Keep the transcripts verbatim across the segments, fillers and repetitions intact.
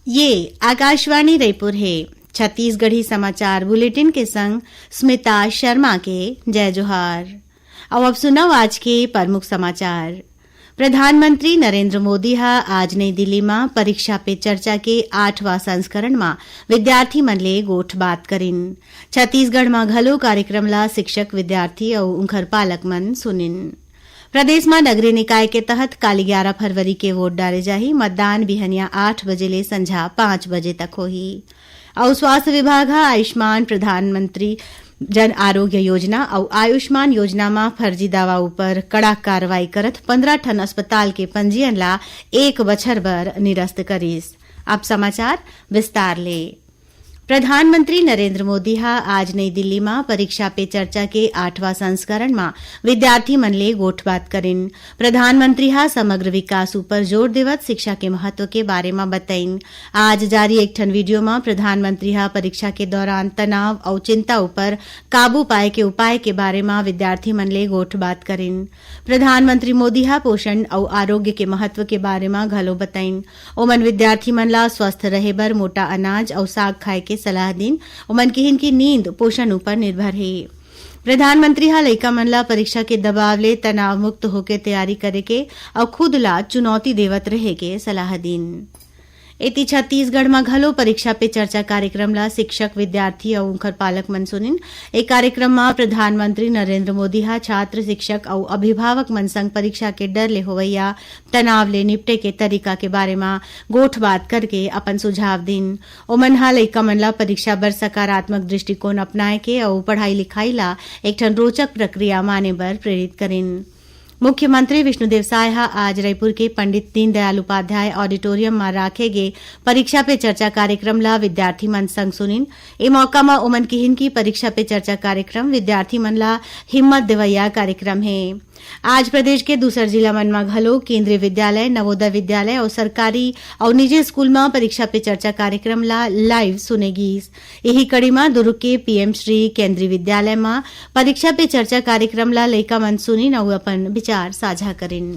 ये आकाशवाणी रायपुर हे। छत्तीसगढ़ी समाचार बुलेटिन के संग स्मिता शर्मा के जय जोहार। अउ अब सुनव आज के प्रमुख समाचार। प्रधानमंत्री नरेंद्र मोदी ह आज नई दिल्ली म परीक्षा पे चर्चा के आठवां संस्करण म विद्यार्थी मन ले गोठ बात करिन। छत्तीसगढ़ म घलो कार्यक्रम ला शिक्षक, विद्यार्थी अउ उंखर पालक मन सुनिन। प्रदेश म नगरीय निकाय के तहत काली ग्यारा फरवरी के वोट डारे जाही। मतदान बिहनिया आठ बजे ले संझा पाँच बजे तक होही। अउ स्वास्थ्य विभाग ह आयुष्मान प्रधानमंत्री जन आरोग्य योजना अउ आयुष्मान योजना म फर्जी दावा उपर कड़ा कार्रवाई करत पंद्रह ठन अस्पताल के पंजीयन ला एक बछर बर निरस्त करिस। अब समाचार विस्तार ले। प्रधानमंत्री नरेंद्र मोदी ह आज नई दिल्ली म परीक्षा पे चर्चा के आठवां संस्करण म विद्यार्थी मन ले गोठबात करिन। प्रधानमंत्री ह समग्र विकास उपर जोर देवत शिक्षा के महत्व के बारे म बतइन। आज जारी एक ठन वीडियो म प्रधानमंत्री ह परीक्षा के दौरान तनाव अउ चिंता उपर काबू पाए के उपाय के बारे म विद्यार्थी मन ले गोठबात करिन। प्रधानमंत्री मोदी ह पोषण अउ आरोग्य के महत्व के बारे म घलो बतइन। ओमन विद्यार्थी मन ला स्वस्थ रहे बर मोटा अनाज अउ साग खाए के सलाह दीन। ओमन किहिन कि नींद पोषण उपर निर्भर हे। प्रधानमंत्री ह लइका मन ला परीक्षा के दबाव ले तनाव मुक्त होके तैयारी करे के अउ खुद ला चुनौती देवत रहे के सलाह दीन। एती छत्तीसगढ़ म घलो परीक्षा पे चर्चा कार्यक्रम ला शिक्षक, विद्यार्थी अउ उंखर पालक मन सुनिन। ए कार्यक्रम म प्रधानमंत्री नरेंद्र मोदी ह छात्र, शिक्षक अउ अभिभावक मन संग परीक्षा के डर ले होवइया तनाव ले निपटे के तरीका के बारे म गोठबात करके अपन सुझाव दीन। ओमन ह लइका मन ला परीक्षा बर सकारात्मक दृष्टिकोण अपनाए के अउ पढ़ाई लिखाई ला एक ठन रोचक प्रक्रिया माने बर प्रेरित करिन। मुख्यमंत्री विष्णुदेव साय ह आज रायपुर के पंडित दीनदयाल उपाध्याय ऑडिटोरियम म राखे गे परीक्षा पे चर्चा कार्यक्रम ला विद्यार्थी मन संग सुनिन। ए मौका म ओमन किहिन कि परीक्षा पे चर्चा कार्यक्रम विद्यार्थी मन ला हिम्मत देवइया कार्यक्रम हे। आज प्रदेश के दूसर जिला मन म घलो केंद्रीय विद्यालय, नवोदय विद्यालय अउ सरकारी अउ निजी स्कूल म परीक्षा पे चर्चा कार्यक्रम ला लाइव सुने गीस। इही कड़ी म दुर्ग के पीएम श्री केंद्रीय विद्यालय म परीक्षा पे चर्चा कार्यक्रम ला लइका मन सुनिन अउ अपन विचार साझा करिन।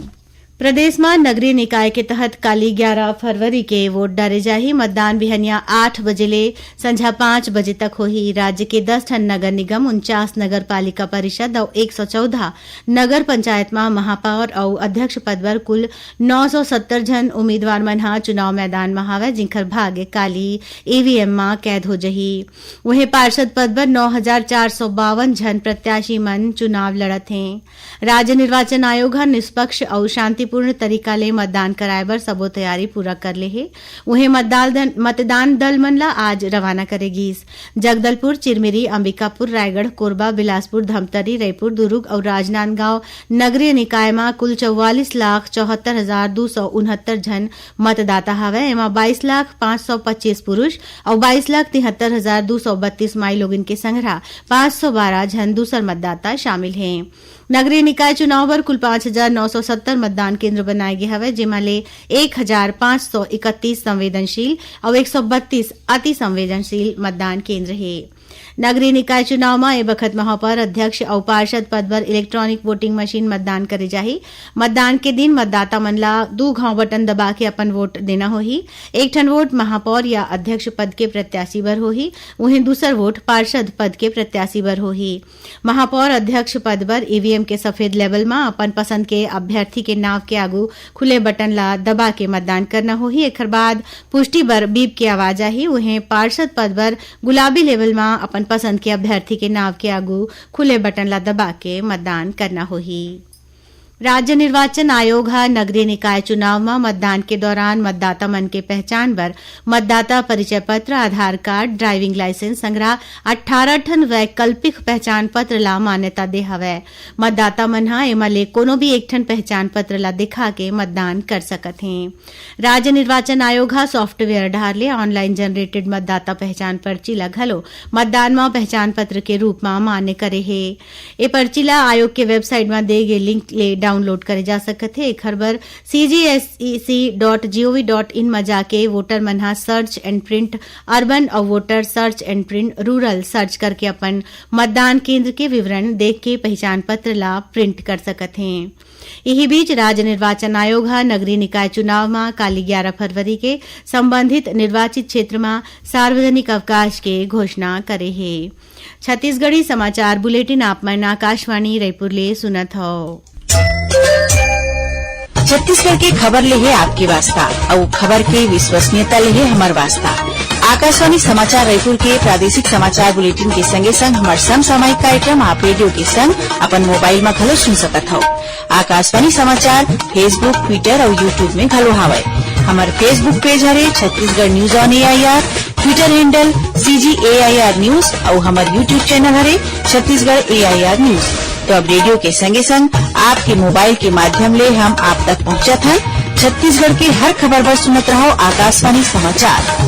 प्रदेश म नगरीय निकाय के तहत काली ग्यारा फरवरी के वोट डारे जाही। मतदान बिहनिया आठ बजे ले संझा पाँच बजे तक होही। राज्य के दस ठन नगर निगम, उनचास नगर पालिका परिषद अउ एक सौ चौदह नगर पंचायत म महापौर अउ अध्यक्ष पद बर कुल नौ सौ सत्तर झन उम्मीदवार मन ह चुनाव मैदान म हावय, जिंखर भाग्य काली ईवीएम म कैद हो जही। उहें, पार्षद पद बर नौ हजार चार सौ बावन झन प्रत्याशी मन चुनाव लड़त हें। राज्य निर्वाचन आयोग ह निष्पक्ष अउ शांतिपूर्ण तरीका ले मतदान कराए बर सबो तैयारी पूरा कर ले हे। उहें, मतदान दल, मतदान दल मन ला आज रवाना करे गीस। जगदलपुर, चिरमिरी, अंबिकापुर, रायगढ़, कोरबा, बिलासपुर, धमतरी, रईपुर, दुरूग अउ राजनांदगांव नगरीय निकाय म कुल चौवालीस लाख चौहत्तर हजार दू सौ उनहत्तर झन मतदाता हवय। एमा बाईस लाख पाँच सौ पच्चीस पुरुष अउ बाईस लाख तिहत्तर हजार दू सौ बत्तीस माईलोगिन के संघरा पाँच सौ बारह झन दूसर मतदाता शामिल हें। नगरीय निकाय चुनाव बर कुल पाँच हजार नौ सौ सत्तर मतदान केंद्र बनाए गे हवय, जेमा ले एक हजार पाँच सौ इकतीस संवेदनशील अउ एक सौ बत्तीस अति संवेदनशील मतदान केंद्र हे। नगरीय निकाय चुनाव म ए बखत महापौर, अध्यक्ष अउ पार्षद पद बर इलेक्ट्रॉनिक वोटिंग मशीन मतदान करे जाही। मतदान के दिन मतदाता मन ला दू घांव बटन दबा के अपन वोट देना होही। एक ठन वोट महापौर या अध्यक्ष पद के प्रत्याशी बर होही, उहें दूसर वोट पार्षद पद के प्रत्याशी बर होही। महापौर अध्यक्ष पद बर ईवीएम के सफेद लेबल म अपन पसंद के अभ्यर्थी के नाव के आगू खुले बटन ला दबा के मतदान करना होही। एखर बाद पुष्टि बर बीप के आवाज आही। उहें, पार्षद पद बर गुलाबी लेबल म अपन पसंद के अभ्यर्थी के नाव के आगू खुले बटन ला दबा के मतदान करना होही। राज्य निर्वाचन आयोग ह नगरीय निकाय चुनाव म मतदान के दौरान मतदाता मन के पहचान बर मतदाता परिचय पत्र, आधार कार्ड, ड्राइविंग लाइसेंस संघरा अट्ठारह ठन वैकल्पिक पहचान पत्र ला मान्यता दे हवय। मतदाता मन ह एमा ले कोनो भी एक ठन पहचान पत्र ला दिखा के मतदान कर सकत हें। राज्य निर्वाचन आयोग ह सॉफ्टवेयर डहार ले ऑनलाइन जनरेटेड मतदाता पहचान पर्ची ला घलो मतदान म पहचान पत्र के रूप म मान्य करे हे। ए पर्ची ला आयोग के वेबसाइट म दे गे लिंक ले डाउनलोड करे जा सकत हे। एखर बर C G S E C dot G O V dot in म जाके वोटर मन ह सर्च एंड प्रिंट अर्बन अउ voter search and print rural search करके अपन मतदान केंद्र के विवरण देख के पहिचान पत्र ला प्रिंट कर सकत हें। इही बीच, राज्य निर्वाचन आयोग ह नगरीय निकाय चुनाव म काली ग्यारा फरवरी के संबंधित निर्वाचित क्षेत्र म सार्वजनिक अवकाश के घोषणा करे हे। छत्तीसगढ़ी समाचार बुलेटिन आप मन आकाशवाणी रायपुर ले सुनत हव। छत्तीसगढ़ के खबर ले हे आपके वास्ता, अउ खबर के विश्वसनीयता ले हे हमर वास्ता। आकाशवाणी समाचार रायपुर के प्रादेशिक समाचार बुलेटिन के संगे संग हमर समसामयिक कार्यक्रम आप रेडियो के संग अपन मोबाइल म घलो सुन सकत हव। आकाशवाणी समाचार Facebook, Twitter अउ YouTube में घलो हावय। हमर Facebook पेज हरे Chhattisgarh news on AIR, Twitter handle C G A I R news अउ हमर YouTube चैनल हरे छत्तीसगढ़ AIR न्यूज। तो अब रेडियो के संगे संग आपके मोबाइल के माध्यम ले हम आप तक पहुंचत हन। छत्तीसगढ़ के हर खबर बर सुनत रहव आकाशवाणी समाचार।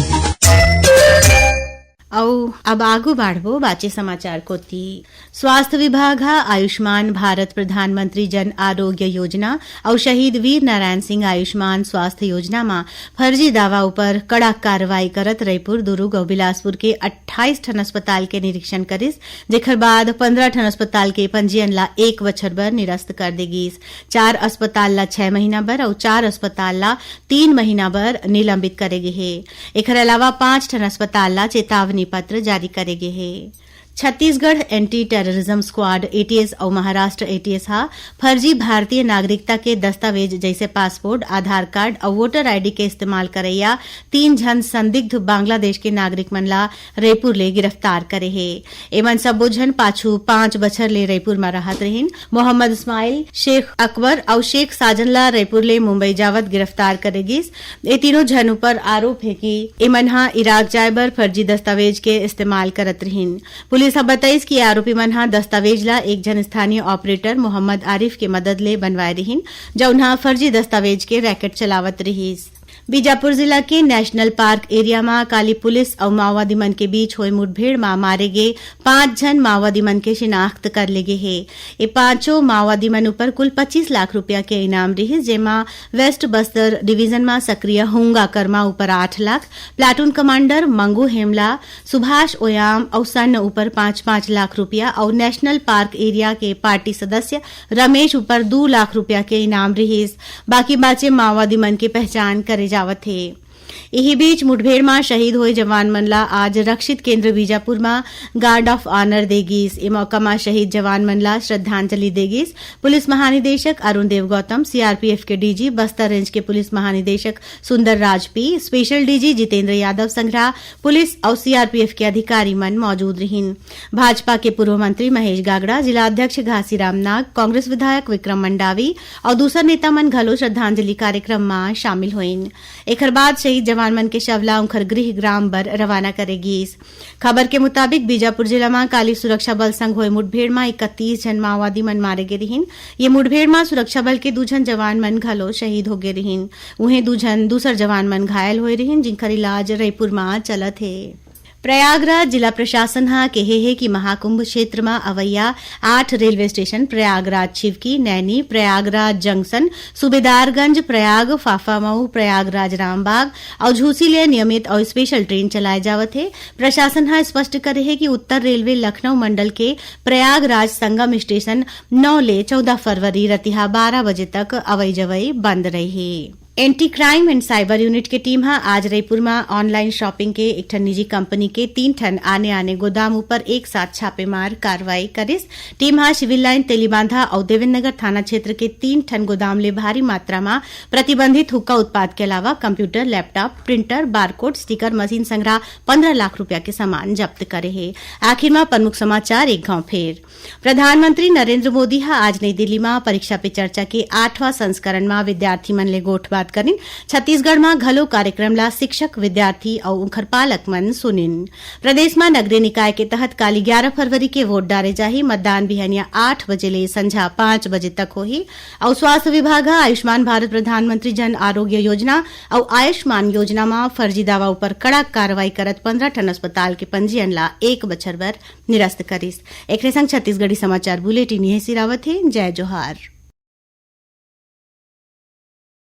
अउ अब आगू बाढ़बो बाचे समाचार कोति। स्वास्थ्य विभाग ह आयुष्मान भारत प्रधानमंत्री जन आरोग्य योजना अउ शहीद वीर नारायण सिंह आयुष्मान स्वास्थ्य योजना म फर्जी दावा उपर कड़ा कार्रवाई करत रईपुर, दुरूग अउ बिलासपुर के अट्ठाईस ठन अस्पताल के निरीक्षण करिस, जेखर बाद पंद्रह ठन अस्पताल के पंजीयन ला एक बछर बर निरस्त कर दे गीस। चार अस्पताल ला छह महीना बर अउ चार अस्पताल ला तीन महीना बर निलंबित करे गे हे। एखर अलावा पांच ठन अस्पताल ला चेतावनी पत्र जारी करे गे हे। Chhattisgarh anti terrorism squad, ATS, अउ महाराष्ट्र ATS ह फर्जी भारतीय नागरिकता के दस्तावेज जइसे पासपोर्ट, आधार कार्ड अउ वोटर ID के इस्तेमाल करइया तीन झन संदिग्ध बांग्लादेश के नागरिक मन ला रईपुर ले गिरफ्तार करे हे। एमन सब्बो झन पाछू पांच बछर ले रईपुर म रहत रहिन। मोहम्मद इस्माइल, शेख अकबर अउ शेख साजन ला रईपुर ले मुंबई जावत गिरफ्तार करे गिस। ए तीनों झन ऊपर आरोप हे कि एमन ह इराक जाय बर फर्जी दस्तावेज के इस्तेमाल करत रहिन। पुलिस ह बताइस कि आरोपी मन ह दस्तावेज ला एक झन स्थानीय ऑपरेटर मोहम्मद आरिफ के मदद ले बनवाए रिहिन, जउन ह फर्जी दस्तावेज के रैकेट चलावत रिहिस। बीजापुर जिला के नेशनल पार्क एरिया म काली पुलिस अउ माओवादी मन के बीच होए मुठभेड़ म मारे गे पांच झन माओवादी मन के शिनाख्त कर ले गे हे। ए पांचों माओवादी मन ऊपर कुल पच्चीस लाख रुपया के इनाम रिहिस, जेमा वेस्ट बस्तर डिवीजन म सक्रिय हुंगा कर्मा ऊपर आठ lakh, platoon commander Mangu Hemla, Subhash Oyama अउ सन्न ऊपर पांच पांच लाख रुपया अउ नेशनल पार्क एरिया के पार्टी सदस्य रमेश ऊपर दू लाख रुपया के इनाम रिहिस। बाकी बाचे माओवादी मन के पहचान करे जावत हे। इही बीच मुठभेड़ म शहीद होए जवान मन ला आज रक्षित केंद्र बीजापुर म गार्ड ऑफ ऑनर दे गीस। ए मौका म शहीद जवान मन ला श्रद्धांजलि दे गीस। पुलिस महानिदेशक अरुण देव गौतम, CRPF के DG, बस्तर रेंज के पुलिस महानिदेशक सुंदर राज P, special DG Jitendra Yadav संघरा पुलिस अउ CRPF के अधिकारी मन मौजूद रिहिन। भाजपा के पूर्व मंत्री महेश गागड़ा, जिला अध्यक्ष घासीराम नाग, कांग्रेस विधायक विक्रम मंडावी अउ दूसर नेता मन घलो श्रद्धांजलि कार्यक्रम म शामिल होइन। एखर बाद शहीद जवान मन के शव ला उंखर गृह ग्राम बर रवाना करे गीस। खबर के मुताबिक, बीजापुर जिला म काली सुरक्षा बल संग होए मुठभेड़ म इकतीस झन माओवादी मन मारे गे रिहिन। ये मुठभेड़ म सुरक्षा बल के दू झन जवान मन घलो शहीद होगे रिहिन। उहें, दू झन दूसर जवान मन घायल होए रिहिन, जिंखर इलाज रईपुर म चलत हे। प्रयागराज जिला प्रशासन ह केहे हे कि महाकुंभ क्षेत्र म अवइया आठ railway station, Prayagraj Chheoki, Naini, Prayagraj junction, Subedarganj, Prayag Phaphamau, Prayagraj Rambagh अउ झूसी ले नियमित अउ स्पेशल ट्रेन चलाए जावत हे। प्रशासन ह स्पष्ट करे हे कि उत्तर रेलवे लखनऊ मंडल के प्रयागराज संगम स्टेशन नौ ले चौदह फरवरी रतिहा बारह बजे तक अवई जवई बंद रही। Anti crime and cyber unit के टीम ह आज रईपुर म ऑनलाइन शॉपिंग के एक ठन निजी कंपनी के तीन ठन आने-आने गोदाम ऊपर एक साथ छापेमार कार्रवाई करिस। टीम ह सिविल लाइन, तेलीबांधा अउ देवेंद्र नगर थाना क्षेत्र के तीन ठन गोदाम ले भारी मात्रा म प्रतिबंधित हुक्का उत्पाद के अलावा computer, laptop, printer, barcode sticker machine संग्रह पंद्रह लाख रुपया के सामान जब्त करे हे। आखिर म प्रमुख समाचार एक घांव फेर। प्रधानमंत्री नरेंद्र मोदी ह आज नई दिल्ली म परीक्षा पे चर्चा के आठवां संस्करण म विद्यार्थी मन ले गोठबात करिन। छत्तीसगढ़ म घलो कार्यक्रम ला शिक्षक, विद्यार्थी अउ उंखर पालक मन सुनिन। प्रदेश म नगरीय निकाय के तहत काली ग्यारा फरवरी के वोट डारे जाही। मतदान बिहनिया आठ बजे ले संझा पांच बजे तक होही। अउ स्वास्थ्य विभाग ह आयुष्मान भारत प्रधानमंत्री जन आरोग्य योजना अउ आयुष्मान योजना म फर्जी दावा उपर कड़ा कार्रवाई करत पंद्रह ठन अस्पताल के पंजीयन ला एक बछर बर निरस्त करिस। एकरे संग छत्तीसगढ़ी समाचार बुलेटिन इहें सिरावत हे। जय जोहार।